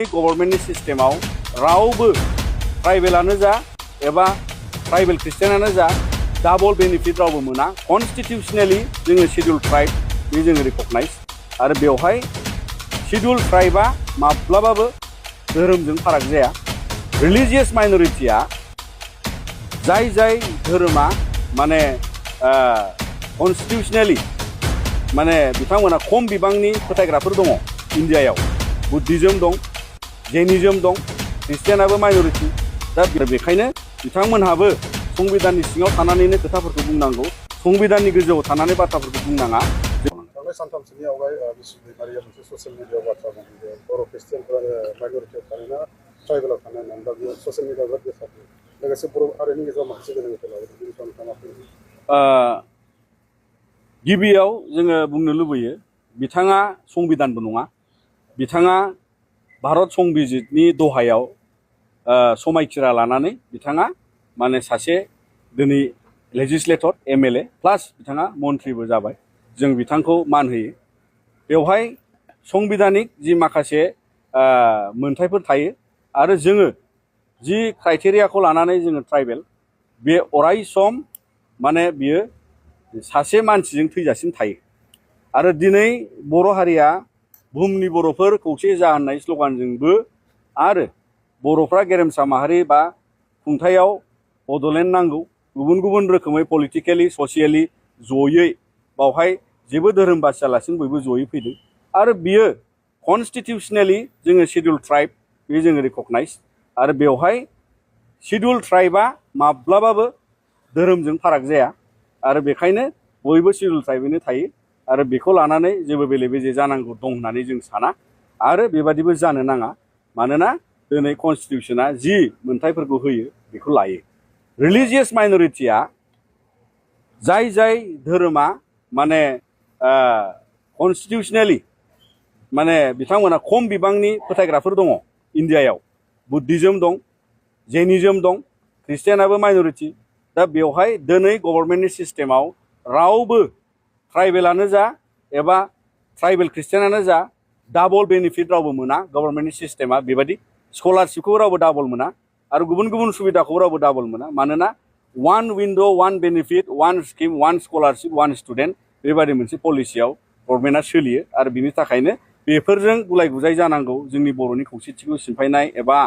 गभर्नमेन्टनि सिस्टेमाव रावबो ट्राइबेलानो जा एबा ट्राइबेल ख्रिस्टियानानो जा डाबल बेनिफिट रावबो मोना। कन्स्टिटिउशनेलि जोङो शिड्युल ट्राइब बे जोङो रिकगनाइज आरो बेवहाय शिड्युल ट्राइबा माब्लाबाबो धोरोमजों फाराग जाया। रिलिजियस माइनरिटिया जाय धोरोमा माने कन्स्टिटिउशनेलि माने बिथांमोना खम बिबांनि फोथायग्राफोर दङ इन्डियायाव। बुद्धिज्म दं, जैनिज्म दं, ख्रिस्टियानाबो माइनरिटि। दा बेखायनो बिथांमोनहाबो संबिधाननि सिङाव थानानैनो खोथाफोरखौ बुंनांगौ, संबिधाननि गोजौआव थानानै बाथ्राफोरखौ बुंनाङा। थांनाय सानथामसोनि आवगाय बिस्वबिहारिया मोनसे ससियेल मिडियायाव बाथ्रा बुंदों बर' ख्रिस्टियानफोरा माइनरिटियाव थानायना ट्राइबेलाव थानाय होननानै दा बेयो ससियेल मिडियायाव बिराद गोसारदों। लोगोसे बर' हारिनि गेजेराव माखासे गोनो गोथो लाबोदों। बेनि सायाव नोंथाङा बुंदों। गिबियाव जोङो बुंनो लुबैयो बिथाङा संबिधानबो नङा। बिथाङा भारत संबिजितनि दहायाव समायखिरा लानानै बिथाङा माने सासे दिनै लेजिस्लेटर MLA प्लास बिथाङा मन्थ्रिबो जाबाय। जों बिथांखौ मान होयो। बेवहाय संबिधानिक जि माखासे मोनथायफोर थायो आरो जोङो जि क्राइटेरियाखौ लानानै जोङो ट्राइबेल बे अराय सम माने बियो सासे मानसिजों थैजासिम थायो। आरो दिनै बर' हारिया बुहुमनि बर'फोर खौसे जा होननाय स्लगानजोंबो आरो बर'फ्रा गेरेमसा माहारि बा खुंथायाव बड'लेण्ड नांगौ गुबुन गुबुन रोखोमै पलिटिकेलि ससियेलि जयै बावहाय जेबो धोरोम बासियालासिनो बयबो जयै फैदों। आरो बियो कन्स्टिटिउशनेलि जोङो शिड्युल ट्राइब बे जोङो रिकगनाइज आरो बेवहाय शिड्युल ट्राइबा माब्लाबाबो धोरोमजों फाराग जाया। आरो बेखायनो बयबो शिड्युल ट्राइबैनो थायो आरो बेखौ लानानै जेबो बेले बेजे जानांगौ दं होननानै जों साना आरो बेबादिबो जानो नाङा। मानोना दिनै कन्स्टिटिउसना जि मोनथायफोरखौ होयो बेखौ लायो। रिलिजियस माइनरिटिया जाय धोरोमा माने कन्स्टिटिउशनेलि माने बिथांमोना खम बिबांनि फोथायग्राफोर दङ इन्डियायाव। बुद्धिज्म दं, जैनिज्म दं, ख्रिस्टियानाबो माइनरिटि। दा बेवहाय दिनै गभर्नमेन्टनि सिस्टेमाव रावबो ट्राइबेलानो जा एबा ट्राइबेल ख्रिस्टियानानो जा डाबल बेनिफिट रावबो मोना। गभर्नमेन्टनि सिस्टेमा बेबायदि स्कलारशिपखौ रावबो डाबल मोना आरो गुबुन गुबुन सुबिदाखौ रावबो डाबल मोना। मानोना one window one benefit one scheme one scholarship one student बेबादि मोनसे पलिसियाव गभर्नमेन्टआ सोलियो। आरो बिनि थाखायनो बेफोरजों गुलाय गुजाय जानांगौ जोंनि बर'नि खौसेथिखौ सिफायनाय एबा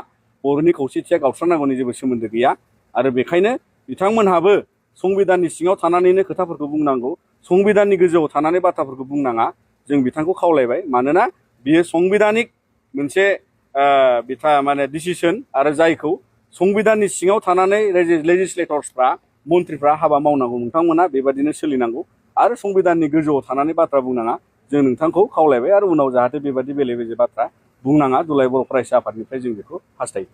बर'नि खौसेथिया गावस्रानांगौनि जेबो सोमोन्दो गैया। आरो बेखायनो बिथांमोनहाबो संबिधाननि सिङाव थानानैनो खोथाफोरखौ बुंनांगौ, संबिधाननि गोजौआव थानानै बाथ्राफोरखौ बुंनाङा। जों बिथांखौ खावलायबाय। मानोना बियो संबिधानिक मोनसे बिथा माने डिसिसन आरो जायखौ संबिधाननि सिङाव थानानै लेजिस्लेटर्सफ्रा मन्थ्रिफ्रा हाबा मावनांगौ। नोंथांमोना बेबादिनो सोलिनांगौ आरो संबिधाननि गोजौआव थानानै बाथ्रा बुंनाङा। जों नोंथांखौ खावलायबाय आरो उनाव जाहाथे बेबादि बेले बेजे बाथ्रा बुंनाङा दुलाराय बर' फरायसा आफादनिफ्राय जों बेखौ हास्थायो।